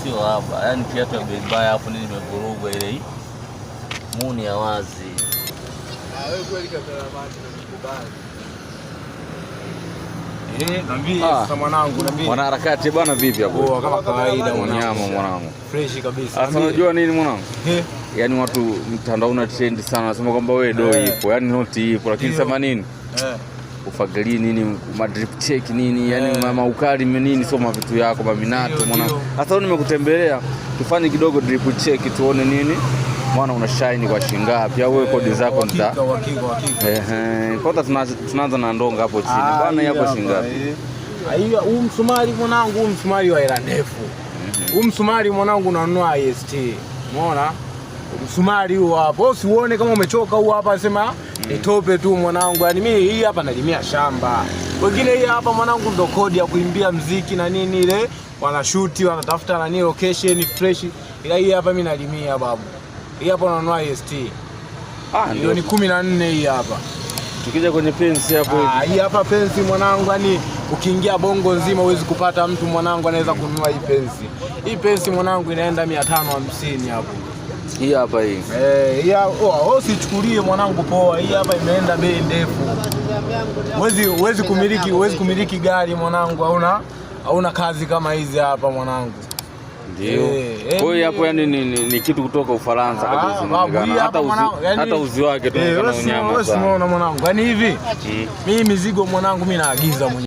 Sio haba, yaani kiatu ya bei mbaya hapo nini imevurugwa ile hii. Muni ya wazi. Ah, wewe kweli kameramani nakukubali. Niambie Ah. sasa mwanangu, niambie. Mwanaharakati bwana, vipi hapo? Poa kama kawaida mwanangu. Nyama mwanangu. Fresh kabisa. Sasa Niambie. unajua nini mwanangu? Eh, Yaani watu mtandao una trend sana, wanasema kwamba wewe do ipo, yaani noti ipo, lakini sema nini? Ufagilie nini, madrip check nini, yani maukali nini, sio mavitu yako maminato mwanangu. Sasa leo nimekutembelea tufanye kidogo drip check tuone nini. Mwana una shine kwa shingapi au wewe kodi zako ni za Uhakika, uhakika, uhakika. Ehe, kwanza tunaanza na ndonga hapo chini. Ah, Bwana hii hapo hapa, shingapi? eh. Ah, hii huu msumari mwanangu, huu msumari wa hela ndefu. Huu msumari mwanangu unanunua IST. Umeona? Msumari huu hapo. Wewe usiuone kama umechoka huu hapa sema nitope tu mwanangu. Yaani mimi hii hapa nalimia shamba. Wengine hii hapa mwanangu ndo kodi ya kuimbia mziki na nini ile wanashuti wanatafuta nani location fresh. Ila hii hapa mimi nalimia babu. Hii hapa unanunua IST. Ah, Milioni ndio. 14 hii hapa. Tukija kwenye pensi hapo Ah, hii hapa pensi mwanangu, yani ukiingia Bongo nzima huwezi kupata mtu mwanangu anaweza kununua hii pensi. Hii pensi mwanangu inaenda 550 hapo. Hii hapa hii. Eh, hii oh, wewe usichukulie mwanangu poa. Hii hapa imeenda bei ndefu. Huwezi kumiliki gari mwanangu, hauna kazi kama hizi hapa mwanangu. Ndio. Eh, Kwa hiyo hapo yani ni kitu kutoka Ufaransa Ah, kabisa babu, inaonekana. hii hapa mwanangu, yani Hata uzi wake tu Eh, unaonekana wewe unyama wewe sana. unaona mwanangu. Yaani hivi mimi mizigo mwanangu mimi naagiza mwenyewe.